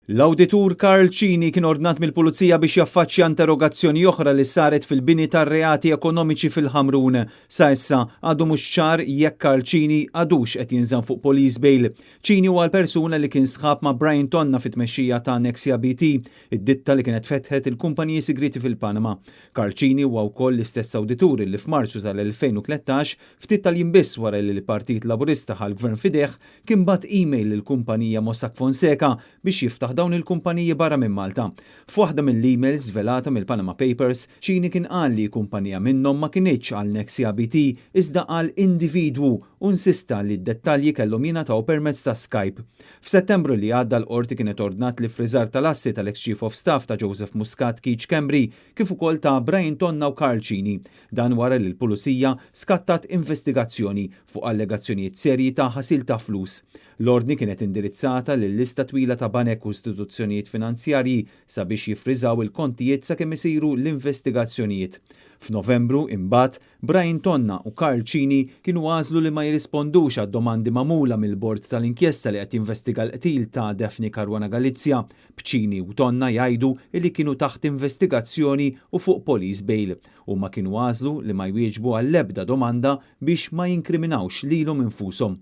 L-Awditur Karl Cini kien ordnat mill-Pulizija biex jaffaċċja interrogazzjoni oħra li saret fil-bini tar-reati ekonomiċi fil-Ħamrun. Sa issa għadu mhux ċar jekk Karl Cini għadux qed jinżamm fuq police bail. Cini huwa l-persuna li kien sħab ma' Brian Tonna fit-tmexxija ta' Nexia BT, id-ditta li kienet fetħet il-kumpaniji sigrieti fil-Panama. Karl Cini huwa wkoll l-istess awditur li f'Marzu tal-2013, ftit tal-jiem biss wara li l-Partit Laburista ħa l-Gvern f'idejh, kien bagħat email lill-kumpanija Mossack Fonseca biex jiftaħ dawn il-kumpaniji barra minn Malta. F'waħda mill-emails żvelata mill-Panama Papers, Cini kien qal li kumpanija minnhom ma kinitx għal Nexia BT iżda għal individwu u insista li d-dettalji kellhom jingħataw permezz ta' Skype. F'Settembru li għadda l-Qorti kienet ordnat l-iffriżar tal-assi tal-eks Chief of Staff ta' Joseph Muscat Keith Schembri kif ukoll ta' Brian Tonna u Karl Cini. Dan wara li l-Pulizija skattat investigazzjoni fuq allegazzjonijiet serji ta' ħasil ta' flus. L-ordni kienet indirizzata lil lista twila ta' banek u istituzzjonijiet finanzjarji sabiex jiffriżaw il-kontijiet sakemm isiru l-investigazzjonijiet. F'Novembru, imbagħad, Brian Tonna u Karl Cini kienu għażlu li ma jirrispondux għad-domandi magħmula mill-bord tal-inkjesta li qed jinvestiga l-qtil ta' Daphne Caruana Galizia, b'Cini u Tonna jgħidu li kienu taħt investigazzjoni u fuq police bail. Huma kienu għażlu li ma jwieġbu għall-ebda domanda biex ma jinkriminawx lilhom infushom.